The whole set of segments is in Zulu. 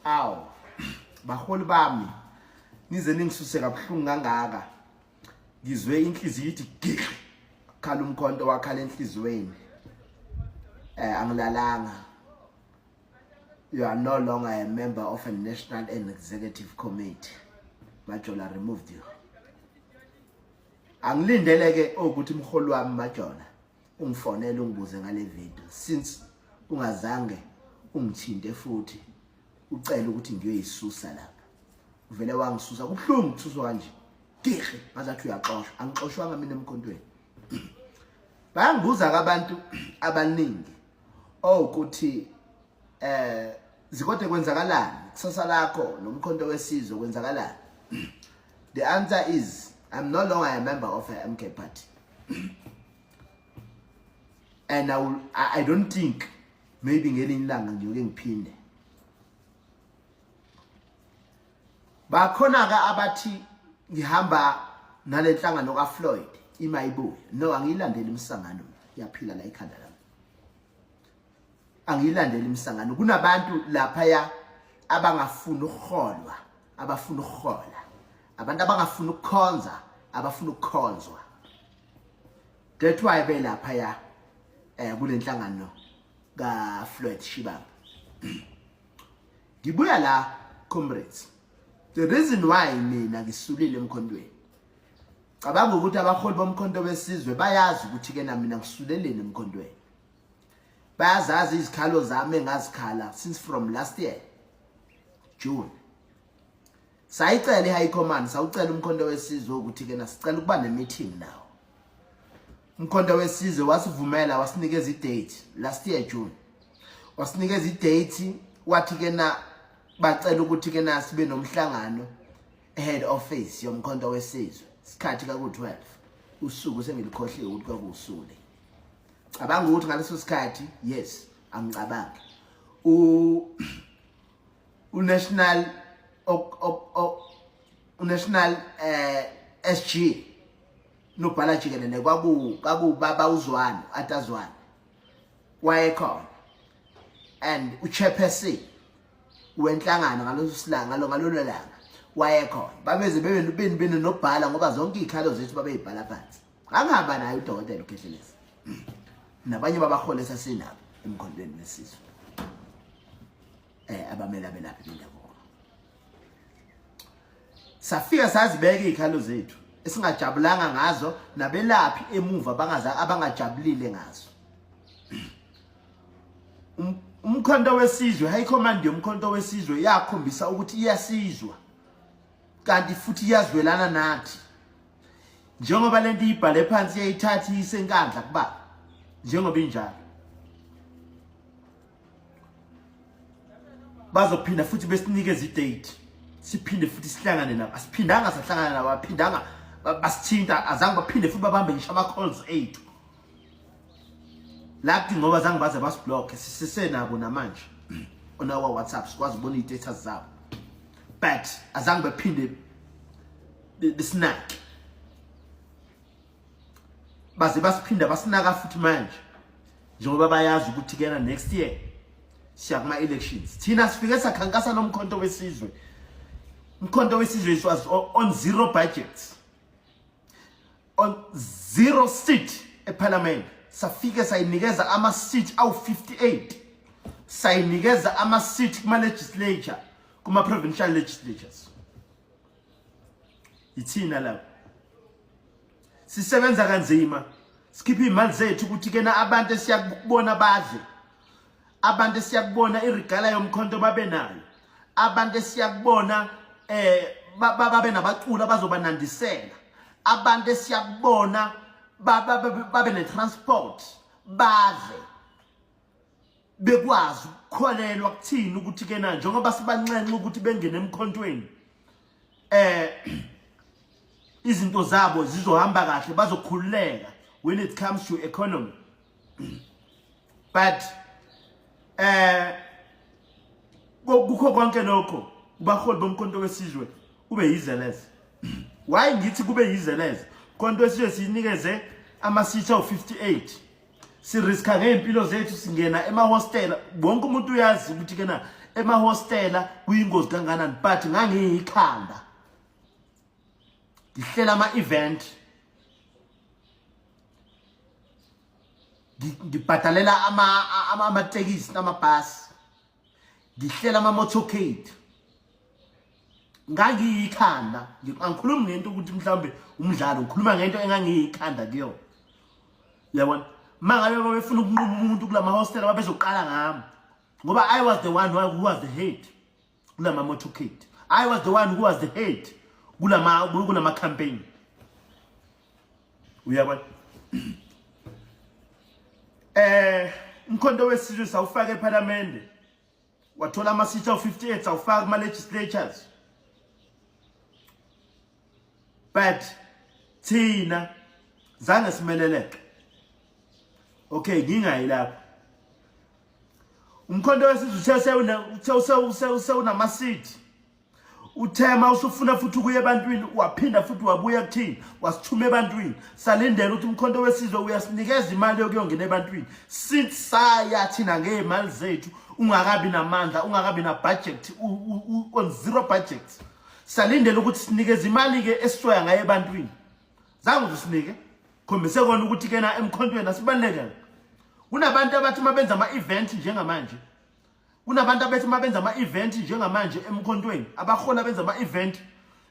Aw baholi bami nize ningisuse kabuhlungu kangaka ngizwe inhliziyo ithi giqi khala umkhonto wakhala enhliziyweni eh angilalanga. You are no longer a member of a national and executive committee. Majola removed you. Angilindele ke ukuthi umholi wami Majola ungifonele ungibuze ngale video since ungazange ungithinte futhi ucela ukuthi ngiyoyisusa lapha. Uvele wangisusa kubuhlungu kususwa kanje. Giqi ngazathi uyaxoshwa. Angixoshwanga mina emkhontweni. Bayangibuza ke abantu abaningi owukuthi eh zikode kwenzakalani kusasa lakho nomkhonto wesizwe kwenzakalani. The answer is I'm no longer a member of a MK party and I will, I don't think maybe ngelinye ilanga ngiyoke ngiphinde. Bakhona ke abathi ngihamba nalenhlangano kaFloyd ima ibuye. No, angiyilandeli imisangano, iyaphila la ikhanda lami. Angiyilandeli imisangano. Kunabantu lapha ya abangafuni ukuholwa, abafuna ukuhola. Abantu abangafuni ukukhonza, abafuna ukukhonzwa. That's why belapha ya eh kulenhlangano kaFloyd Shibamba. Ngibuya la comrades. The reason why mina ngisulile emkhontweni. Cabanga ukuthi abaholi bomkhonto wesizwe bayazi ukuthi ke na mina ngisuleleni emkhontweni. Bayazazi izikhalo zami engazikhala since from last year June. Sayicela iHigh Command, sawucela umkhonto wesizwe ukuthi ke nasicela ukuba ne meeting nawo. Umkhonto wesizwe wasivumela wasinikeza idate last year June. Wasinikeza idate wathi ke na bacela ukuthi ke na sibe nomhlangano head office yomkhonto wesizwe. Isikhathi kaku 12 usuku sengilikhohliwe ukuthi kwakuwusule. Cabanga ukuthi ngaleso sikhathi yes angicabangi. U uNational uNational eh SG nobhala jikelele kwaku kwakubaba uZwane atazwane wayekhona and uchairperson wenhlangano ngaloso silanga ngalo ngalolo langa wayekhona babeze bebe beni beni nobhala ngoba zonke izikhalo zethu babeyibhala phansi. Ngangihamba naye udokotela uKhehlelezi nabanye babaholi esasinabo emkhondweni wesizwe eh abamele abelaphi bendabuko. Safika sazibeka izikhalo zethu esingajabulanga ngazo nabelaphi emuva bangaza abangajabulile ngazo. Umkhonto wesizwe, high command yomkhonto wesizwe yakhombisa ukuthi iyasizwa kanti futhi iyazwelana nathi. Njengoba lento ibhale phansi iyayithatha isenkandla kuba njengoba injalo. Bazophinda futhi besinikeze idate siphinde futhi sihlangane nabo. Asiphindanga sahlangana nabo, aphindanga basithinta, azange baphinde futhi babambe ngisho ama-calls ethu. Laphi ngoba zange baze basiblock, sisesenabo namanje on our WhatsApp, sikwazi ukubona iy'status zabo, but azange baphinde besinake. Baze basiphinda basinaka futhi manje njengoba bayazi ukuthi kena next year siya kuma elections. Thina sifike sakhankasa nomkhonto wesizwe. Umkhonto wesizwe was on zero budget, on zero seat eParliament. Safike sayinikeza ama seat awu 58, sayinikeza ama seat kuma legislature, kuma provincial legislatures. Ithina lapho sisebenza kanzima, sikhipha imali zethu ukuthi kena abantu esiyakubona badle, abantu esiyakubona irigala yomkhonto babe nayo, abantu esiyakubona eh babe nabaculi abazobanandisela, abantu esiyakubona babe ne-transport badle, bekwazi ukukholelwa kuthini ukuthi kena njengoba sibanxenxa ukuthi bengene emkhontweni eh izinto zabo zizohamba kahle, bazokhululeka when it comes to economy. But eh kukho konke lokho kubaholi bomkhonto wesizwe kube yizeleze. Why ngithi kube yizeleze? Umkhonto wesizwe sinikeze ama-seats awu-58, Siriska ngey'mpilo zethu, singena emahostela. Wonke umuntu uyazi ukuthi kena emahostela kuyingozi kangakanani, but ngangiyikhanda ngihlela ama-event, ngibhadalela amatekisi namabhasi, ngihlela ama-motorcade. Ngangiyikhanda, angikhulumi ngento ukuthi mhlawumbe umdlalo, ngikhuluma ngento engangiyikhanda kuyona, uyabona. Uma ngabe babefuna ukunquma umuntu kula mahostela, babezoqala ngami, ngoba I was the one who was the head kulama motorcade. I was the one who was the head kulama campaign, uyabona. Umkhonto wesizwe sawufaka eParliament, wathola ama-seats awu-58, sawufaka kuma-legislatures, but thina zange simeleleke. Okay, ngingayi lapho. Umkhonto wesizwe uthe sewunama-seat, uthema usufuna futhi ukuya ebantwini, waphinda futhi wabuya kuthina, wasithuma ebantwini. Salindela ukuthi umkhonto wesizwe uyasinikeza imali yokuyongena ebantwini. Since saya thina ngey'mali zethu, ungakabi namandla, ungakabi na-budget, on zero budget, salindela ukuthi sinikeze imali-ke esisoya ngayo ebantwini. Zange usinike. Khombise kona ukuthi kena emkhontweni asibaluleke. Kunabantu abathi uma benza ama-event njengamanje, kunabantu abethi uma benza ama-event njengamanje emkhontweni, abahola benza ama-event,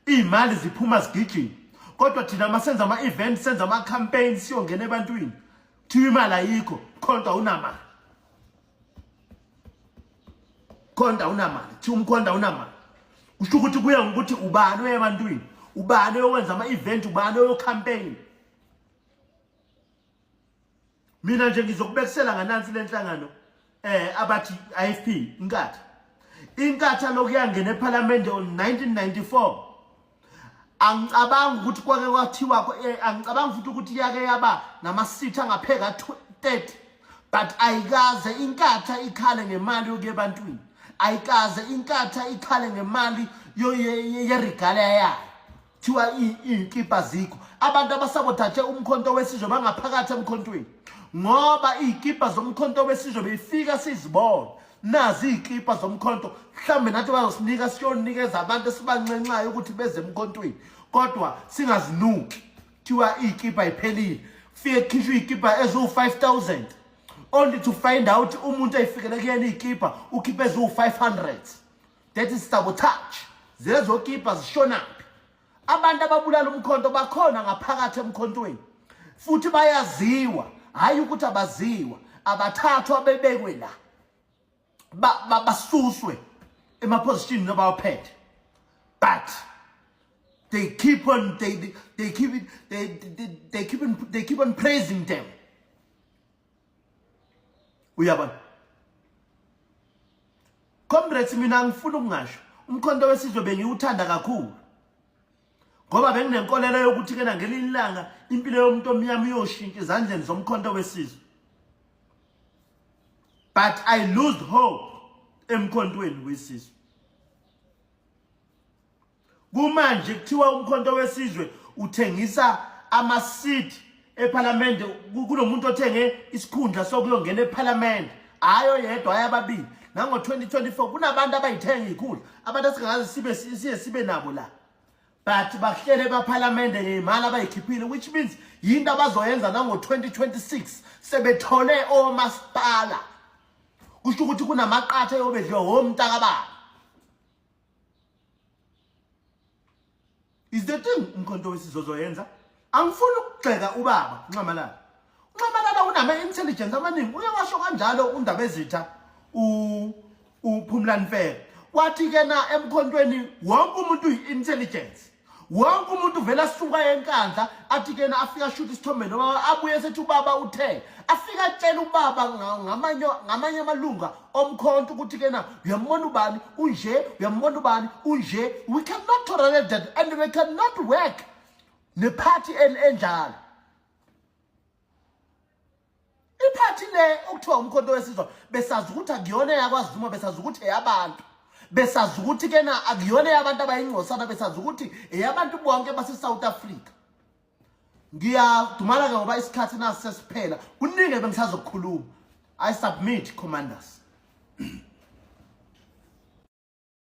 iy'mali ziphuma zigijima. Kodwa thina uma senza ama-event, senza ama-campaign, siyongena ebantwini, kuthiwa imali ayikho, mkhonto awunamali, mkhonto awunamali, kuthiwa umkhonto awunamali. Kusho ukuthi kuya ngokuthi ubani oya ebantwini, ubani oyowenza ama-event, ubani oyo-campaign. Mina nje ngizokubekisela nganansi lenhlangano abathi IFP, inkatha. Inkatha lokhu yangena eParliament on 1994. Angicabangi ukuthi kwake kwathiwa, angicabangi futhi ukuthi yake yaba nama-seat angapheka 30, but ayikaze inkatha ikhale ngemali yokuya ebantwini, ayikaze inkatha ikhale ngemali yeregalia yayo. Kuthiwa iy'kipa zikho. Abantu abasabotaje umkhonto wesizwe bangaphakathi emkhontweni, ngoba iy'kipa zomkhonto wesizwe beyifika sizibona nazi iy'kipa zomkhonto. Mhlawumbe nathi bazosinika siyonikeza abantu esibanxenxayo ukuthi beze emkhontweni, kodwa singazinuki. Kuthiwa iy'kipa iphelile, fike kukhishwe iy'kipa eziwu-5000, only to find out umuntu eyifikele kuyena iy'kipa ukhiphe eziwu-500. That is sabotage. Zezokipa zishonaphi? Abantu ababulala umkhonto bakhona ngaphakathi emkhontweni, futhi bayaziwa. Hayi ukuthi abaziwa, abathathwa bebekwe la, basuswe emapositionini abawaphethe, but they keep on they keep it they keep on praising them, uyabona. Comrades, mina ngifuna ukungasho, umkhonto wesizwe bengiwuthanda kakhulu, ngoba benginenkolelo yokuthi kena ngelinye ilanga impilo yomuntu omnyama iyoshintsha ezandleni zomkhonto wesizwe, but I lose hope emkhontweni wesizwe. Kumanje kuthiwa umkhonto wesizwe uthengisa ama-seat ephalamende. Kunomuntu othenge isikhundla sokuyongena ephalamende, hhayi oyedwa, hhayi ababili. Nango-2024 kunabantu abayithenga iy'khundla, abantu esingaze sibe siye sibe nabo la, but bahlele ebaphalamende ngey'mali abayikhiphile, which means yinto abazoyenza nango-2026 sebethole omasipala. Kusho ukuthi kunamaqatha eyobedliwa womntakababa. Is the thing umkhonto wesizwe ozoyenza. Angifuni ukugxeka ubaba Nxamalala. Nxamalala unama-intelligence amaningi, uye washo kanjalo undaba ezitha uPhumlani Mfeka, wathi ke na emkhontweni wonke umuntu uyi-intelligence, wonke umuntu vele asuka enkandla athi ke na afika ashuta isithombe noma abuye sethi ubaba uthe, afika atshela ubaba ngamanye amalunga omkhonto ukuthi ke na uyambona ubani unje, uyambona ubani unje. We cannot tolerate that and we cannot work nephathi enjalo. Iphathi le okuthiwa umkhonto wesizwe, besazi ukuthi akuyona eyakwaZuma, besazi ukuthi eyabantu, besazi ukuthi kena akuyona eyabantu abayingcosana, besazi ukuthi eyabantu bonke base-South Africa. Ngiyadumala ke ngoba isikhathi nasi sesiphela, kuningi bengisazokukhuluma. I submit, commanders.